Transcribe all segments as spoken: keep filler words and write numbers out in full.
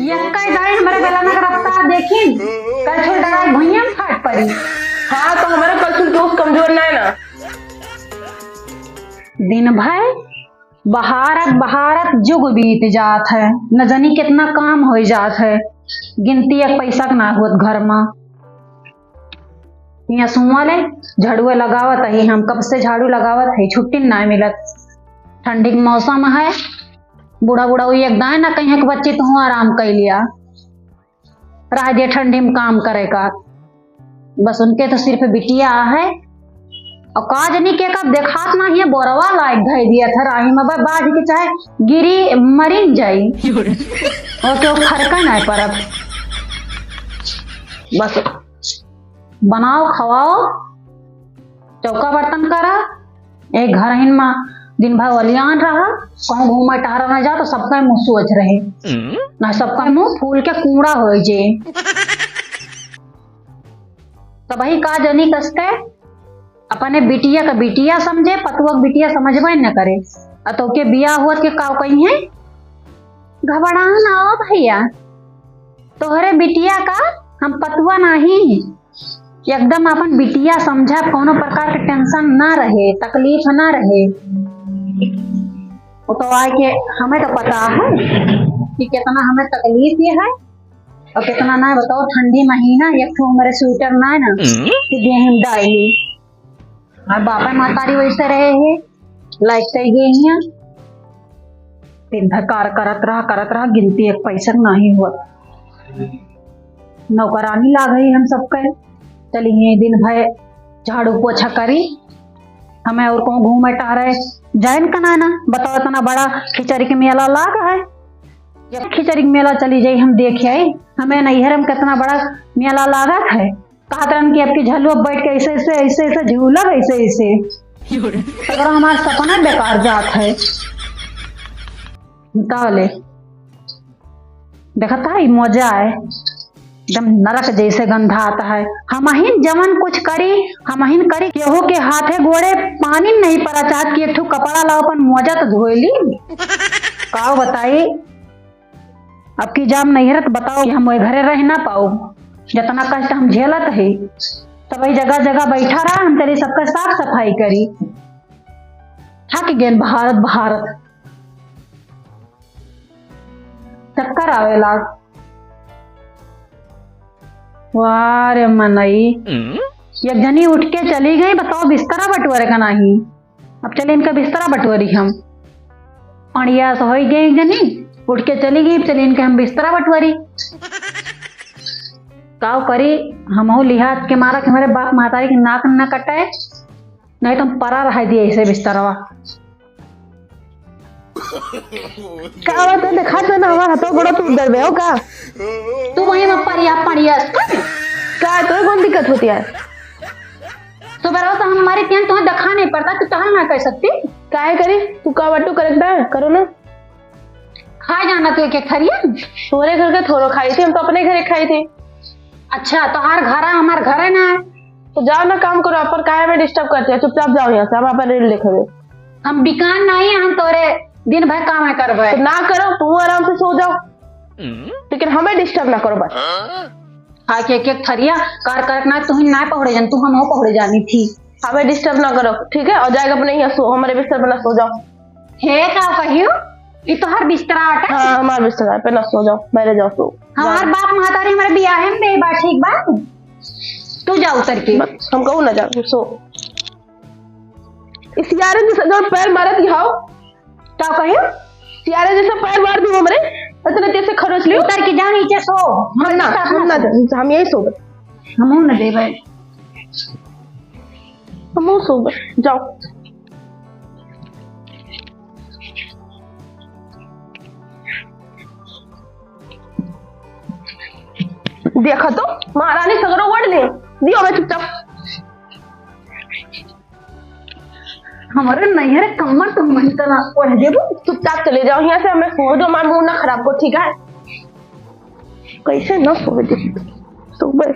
यक्कै दाई हमरे बेलना का रफ्तार देखिन, कलछुल डराई भुइयां में फाट परी। हाँ, तो हमरे कलछुल के उस कमजोर ना है ना। दिन भर बहारत बहारत जुग बीत जात है, न जानी केतना काम होइ जात है, गिनती एक पैसा क ना होत घर मा। हियाँ सुनवा ले, झाड़ुए लगावत ही हम, कब से झाड़ू लगावत ही, छुट्टी नाय मिलत। ठंडी क मौसम है, बूढ़ा बूढ़ा हुई एक दाएँ ना कहीं कि बच्ची तू आराम कइ लिया, रह दे ठंडी में काम करे का। बस उनके तो सिर्फ बिटिया है, और का जनी के कब देखात ना हियाँ बोरवा लायक धइ दिया था राही में, बा-, बाझ के चाहे गिरी मरिन जाई, और केहू फरका नाय परत। बस बनाओ, खवाओ, चौका बर्तन करा, एक घरहिन मा दिन भर ओलियान रहा, कहूँ घूमे टहरे ना जाओ तो सबका मुँह सोच रहे, ना सबका मुँह फूल के कूड़ा होइ जे। तबही का जनी कस के अपने बिटिया का बिटिया समझे, पतुआ का बिटिया समझबे न करे। आ तोके बियाह होत के काव कहिहैं, घबड़ा ना ओ भइया, तोहरे बिटिया का हम पतुआ नाहीं, एकदम आपन बिटिया समझा, कौनो प्रकार के tension ना रहे, तकलीफ ना रहे। वो तो आए के हमें तो पता है कि कितना हमें तकलीफ ये है और कितना ना। बताओ, ठंडी महीना, एक ठो हमरे sweater ना है ना कि देह में डाली। और बापा महतारी वैसे रहे हैं, लायक कइ गए हियाँ। दिन भर कार करत रहा, करत रहा, गिनती एक पैसा नाहीं हुआ। नौकरानी लाग गई हम सबके, चली गई दिन भर झाड़ू पोछा करी, हमें और कहूँ घूमे टहरे जाइन का ना ना। बताओ, इतना बड़ा खिचड़ी के मेला लाग है, जब खिचड़ी के मेला चली जाई हम देख आई, हमें नैहर में कितना बड़ा मेला लागत है। कहत रहन कि अब की झलुआ बैठ के ऐसे, ऐसे, ऐसे, ऐसे झूलब, ऐसे, ऐसे। सगरो हमार सपना बेकार जात है। बताओ ले, देखता है, ई मोजा है, एकदम नरक जैसे गंधात है। हमहिन जवन कुछ करी, हमहिन करी, केहू के हाथे गोड़े पानी नहीं पड़ा चाहत कि एक ठो कपड़ा लाओ, अपन मोजा तो धोए ली। काव बताई, अब की जाम नैहर त बताओ कि हम ओए घरे रह ना पाउब, जतना कष्ट हम झेलत ही। सब जगह जगह बैठा रहा, हम तेरी सबका साफ सफाई करी। थक गेन भारत, भारत। चक्कर आवे लाग। वाह रे मनई, एक जनी उठ के चली गई, बताओ बिस्तरा बटोरे का नाही। अब चले इनका बिस्तरा बटोरी हम। पड़िया से होई गई एक जनी, उठ के चली गई, चले इनके हम बिस्तरा बटोरी। काव करी, हमहू लिहाज के मारा कि हमारे बाप महतारी के नाक न कटाए, नहीं तो हम परा रह दिए ऐसे बिस्तरवा। का बात है, देखा तो ना हमारा हाथों गोड़ा तू दर्द है का? तू वहीं में पड़िया, पड़िया। का तो कौन दिक्कत होती है? सुबह से हमारे ध्यान तुम्हें दिखा नहीं पड़ता, तू टहल ना कर सकती? काहे करी? तू का बटू करेक्ट है, करो ना। खा जाना तू एक एक थरिया। तोरे घर के थोड़ो खाई थी, हम तो अपने घरे खाई थी। अच्छा, तोहार घर है, हमार घर है ना। तो जाओ ना, काम करो, अपन काहे में डिस्टर्ब करती है? चुपचाप जाओ यहाँ से, हम अपन रील देखेंगे। हम बिकान नहीं, हम तोरे दिन भर काम है करबे। तो ना करो, तू आराम से सो जाओ, लेकिन हमें डिस्टर्ब ना करो बस। खा के एक एक थरिया कार करक ना, तू ही ना पहुड़े जान, तू हम पहुड़े जानी थी। हमें डिस्टर्ब ना करो, ठीक है? और जाएगा अपने यहाँ सो, हमारे बिस्तर पर ना सो जाओ। हे का कहियो, ई तोहर बिस्तरा आटा? हाँ, हमार बिस्तरा है, पे ना सो जाओ, मेरे जाओ सो। हमार बाप महतारी हमारे बियाहे में दे बा, ठीक बा? तू जा उतर के। बस, हम कहूँ ना जाओ, सो। इस यार ने जो पैर मारा थी, हाओ। का कहे? सियारे जैसे पैर मार दी हमरे, इतने तेज से खरोच लियो। उतर के जा नीचे सो। हम ना, हम ना जाओ, हम यही सोबे। हमहू न देबे। हमहू सोबे, जाओ। देखा तो, महारानी सगरो ओढ़ ले। दियो मैं चुपचाप। हमारे नैहर कमर तो मन तना ओढ़ देबो। चुपचाप चले जाओ यहाँ से, हमें सोने दो, हमारा मूड ना खराब को, ठीक है? कैसे ना सोवे दे, सोवे।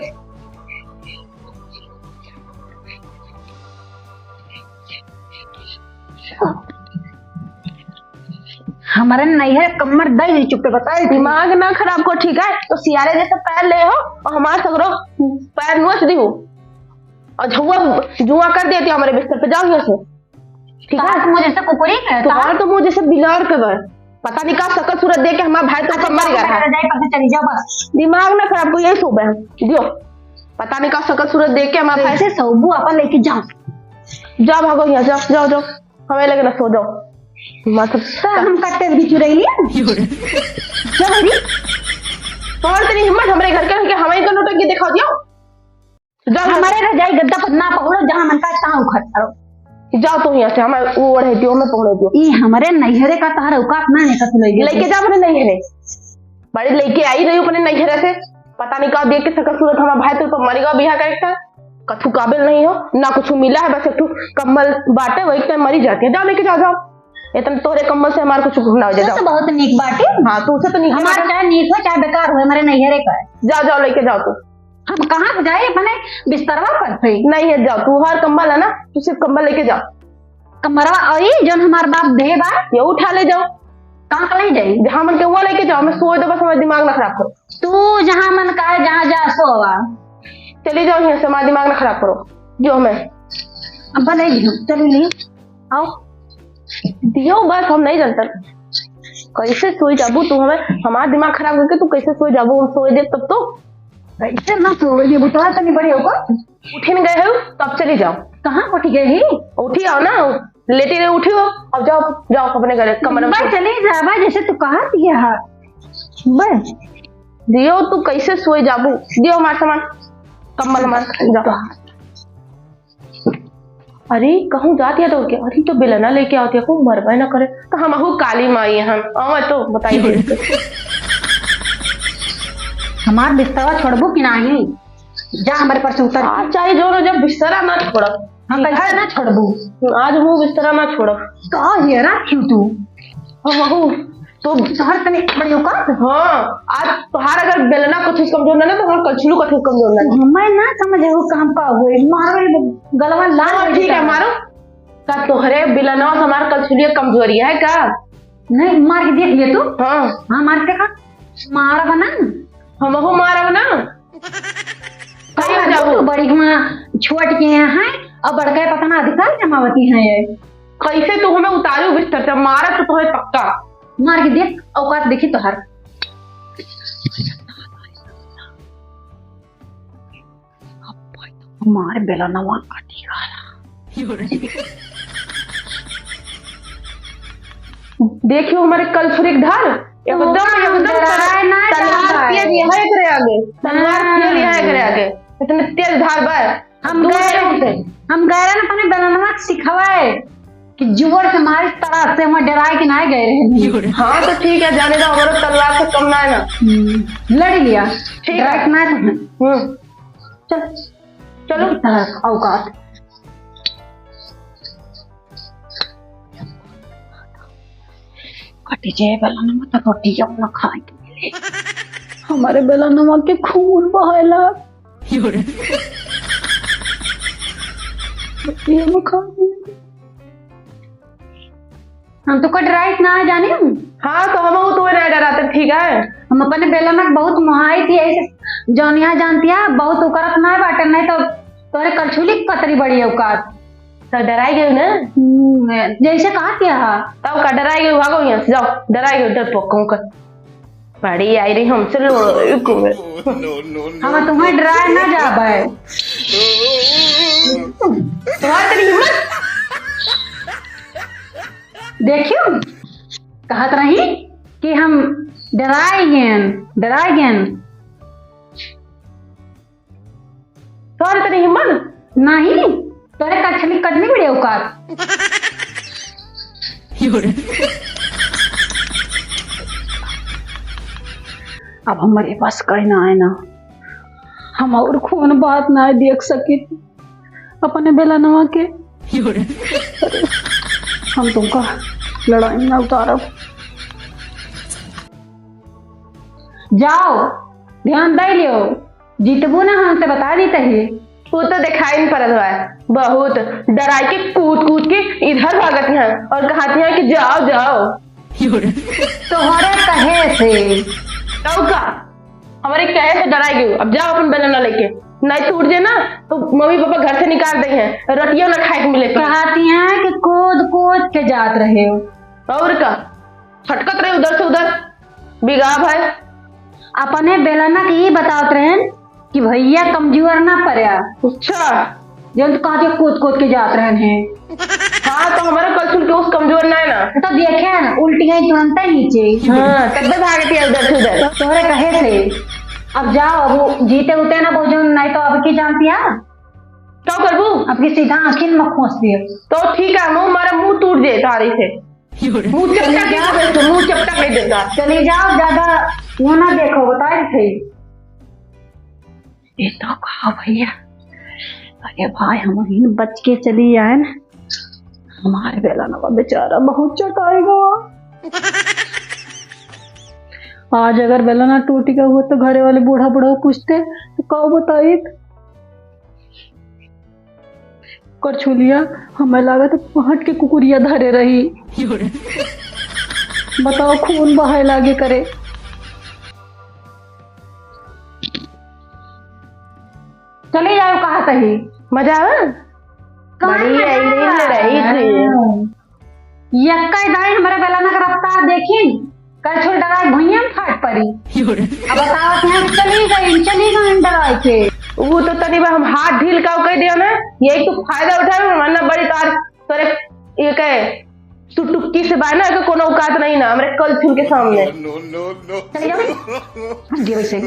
हमरे नैहरे कमर दई दी, चुप्पे बताई थी। दिमाग ना खराब करो, ठीक है? तो सियारे जैसे पैर ले हो और हमार सगरो पैर नोच दी हो। और झुआ, जुआ कर देती हो हमरे बिस्तर पे, जाओ यहाँ से। ठीक है? तोहार तो मुँह जैसे कुकुरी के, तोहार तो मुँह जैसे बिलार के बा। पता नहीं का शकल सूरत देख के हमार भाई तो अच्छा, कमर जाओ, गया है। जाए, पता चली जाओ बस। दिमाग ना खराब करो, यही सोबे हम। दियो। पता नहीं का शकल सूरत देख के हमार भाई कैसे सोबू, अपन लेके जाओ। जाओ, भागो यहाँ, जाओ, जाओ, जाओ। हमें लगे ना, सो जाओ। मतलब तो हम का तेल भी चुराई लिया। जाओ रे। तोहर तेरी हिम्मत हमरे घर के रह के हमें तो नौटंकी दिखा दियो। जाओ, जाओ। हमारे रजाई गद्दा पर ना पकड़ो, जहाँ मन का तहाँ उखड़ पड़ो। जाओ तो यहाँ से, हमें वो ओढ़े दियो, हमें पकड़े दियो। ई हमरे नैहरे का तहर औकात ना है, कथु लइके लेके जाओ अपने नैहरे। बड़ी लेके आई रही अपने नैहरे से, पता नहीं का देख के शकल सूरत हमार भाई तो मरी गवा बियाह करके। कथु काबिल नहीं हो, ना कुछ मिला है, बस एक ठो कम्बल बाटे, वही पे मरी जाती है। जाओ लेके जाओ, जाओ। इतने तोहरे कम्बल से हमार कुछ ना हो जाए, तो जाओ। बहुत नीक बाटे। हाँ, तू से तो नीक हमार बाटे। चाहे नीक हो, चाहे बेकार हो, हमारे नैहरे का है। जाओ, जाओ, लेके जाओ तू। हम कहाँ से जाए अपने बिस्तरवा पर से? नहीं है, जाओ, तू हर कम्बल है ना, तू सिर्फ कम्बल लेके जाओ। कमरवा और ये जौन हमार बाप दे बा, ये उठा ले जाओ। कहाँ का ले जाई? जहाँ मन के हुआ लेके जाओ, हमें सोए दो, बस हमारा दिमाग ना खराब करो। तू जहाँ मन का है, जहाँ जा सोवा। चली जाओ यहाँ से, हमारा दिमाग ना खराब करो। जो हमें अब भले ही हो, चली ली। आओ। दियो बस, हम नहीं जानता। कैसे सोई जाबू तू हमें, हमार दिमाग खराब करके तू कैसे सोई जाबू, हम सोए देब तब तो। कैसे ना सोए देबू, तोहरा तनी बड़ी होगा। उठिन गए हो, तो अब चली जाओ। कहाँ उठ गए ही? उठी आओ ना, लेटी रहे, उठी हो, अब जाओ, जाओ अपने घरे, कमरे में बस सो। चली जा, बस जैसे तू कहा दिया है। बस। दियो, तू कैसे सोए जाबू? दियो हमार सामान, कम्बल हमार, जाओ। अरे, कहूँ जात या दौड़ के, अरे, तो बेलना लेके आवत या, कहूँ मरबे ना करे। तो हमहू काली माई हन, आवा तो बताई दे। हमार बिस्तरवा छोड़बू कि नाही? जा हमरे पर से उतर। आ, चाहे जो ना, जब बिस्तरा ना छोड़ब। हाँ, ठीक कैसे है? ना छोड़बू? आज वो बिस्तरा ना छोड़ब। का हेरा क्यों तू? हमहू तो तोहर तनी बड़ी औकात। हाँ, आज तोहार अगर बेलना कुछ कमजोर ना, ना तो हमार कलछुलू कुछ कमजोर ना। मैं ना समझे वो काम का हुए, मारो ये गलवा लाल हाँ, हो ठीक है, जाता। मारो। का तोहरे बेलनवा से हमार कलछुलिया कमजोरी है का? नहीं, मार के देख लिए तू। हाँ। हाँ, मार के देखा, मारा बना। हमहू मारब ना। कहीं कहाँ जाबू? तू बड़ी हुआ छोट के यहाँ है और बड़का पतना अधिकार जमावती है ये। कैसे तू हमें उतारू बिस्तर से? मारा तो तुम्हें पक्का। मार के देख, औकात देखी तोहार। हमारे बेलनवा कटी गया। देखियो हमारे कलछुरी के धार, एकदम, हाँ, एकदम डराए ना तलवार जाए। तेज यहाँ एकरे आगे, तलवार हाँ। तेज यहाँ एकरे आगे, इतने तेज धार बा। हम दूर गए, से उठे। हम गए ना अपने बेलनवा के सिखवाए कि जोर से मारे तड़ा से हम डराए के ना गए रहे। हाँ तो ठीक है, जाने दो, हमारा तलवार से कम ना है ना। हम्म, लड़ लिया। ठीक है। डराए के ना है। हम्म। चल, चलो। हाँ, औकात। कट जाए बेलनवा तो रोटी ना खाए के मिले। हमारे बेलनवा के खून बहेला। रोटी ना खाए के मिले। हम तो कोई डराइत ना है, जानी हम। हाँ, तो हम वो तो ना डराते, ठीक है। हम अपने बेलना के बहुत मोहाई थी, ऐसे जौन यहाँ जानती है, बहुत उकरत ना बाटे, नहीं तो तोरे कलछुली के कतरी बड़ी औकात। तो डराई गई ना? हम्म, जैसे कहा क्या है? तब का डराई गई, भागो यहाँ से, जाओ, डराई गई, डरपोक कहूँ का। बड़ी आई रही हमसे लड़ाई को। हम तुम्हें डराए ना जाबे। तुम्हारी तेरी हिम्मत। देखियो, कहत रही कि हम डराए गेन, डराए गेन। तोहरे तनी हिम्मत? नहीं, तोरे कछली कटनी बड़ी औकात। अब हमरे बस कहीं ना आए ना, हम और खून बात ना देख सकित अपने बेलनवा के। हम तुमका लड़ाई में ना उतारब। जाओ, ध्यान दे लियो, जीतबू ना हमसे, बता दी तही। वो तो दिखाई नहीं पड़त बा, बहुत डराई के कूद कूद के इधर भागत हैं और कहत हैं कि जाओ, जाओ। तोहरे कहे से। तउ का? हमरे कहे से डराइ गयो। अब जाओ अपन बेलना लेके, नहीं टूट जे ना तो मम्मी पापा घर से निकाल देइहैं, रोटियो ना खाए के मिले। कहती हैं कि कूद कूद के जात रहे हो। और का, फटकत रहे उधर से उधर, बिगाह भाई। अपने बेलना के ई बतावत रहन कि भैया कमजोर ना पड़ा। अच्छा। जौन तू कहत हो कूद कूद के जात रहन हैं। हाँ, तो हमारा कल सुन के उस कमजोर ना है ना। तो देखे हैं ना, उल्टी गई तुरंत ही नीचे। हाँ, तब भागती है उधर से उधर। तो तोहरे कहे से। अब जाओ, अब वो जीते उते ना बोझो, नहीं तो अब की जानती है। का करबू? अब की सीधा आँखिन में खोस दियो। तो ठीक है, मुँह मारा, मुँह टूट जाए तारी से। मुँह चपटा के दे दो, मुँह चपटा के दे दो। चली जाओ, ज्यादा वो ना देखो, बताए थे। ये तो कहा भैया, अरे भाई, हम ही बच के चली आए ना, हमारे बेलनवा बेचारा बहुत चटाएगा। आज अगर बेलना टूट गया हुआ तो घरे वाले बूढ़ा बूढ़ा पूछते तो का बताइत? करछुलिया, हमें लागत पहट के कुकुरिया धरे रही। बताओ, खून बहाए लागे करे। चली जाओ, कहा सही। मजा आवा? कौन बड़ी मजा आई रही आवा? लड़ाई थी। हाँ। यक्का दाई हमारे बेलना का रफ्तार देखी, करछुल डराए भुइयां में फाट पड़ी। अब बताओ कि हम चली गई, चली गई डराए के। वो तो तनी बा हम हाथ ढील का कह दिया ना, यही तो फायदा उठाए, वरना बड़ी तार तोरे ये कहे सुटुक्की से बाना के कोनो औकात नहीं ना हमरे कलछुल के सामने। चली जाओ, हम गिरे से।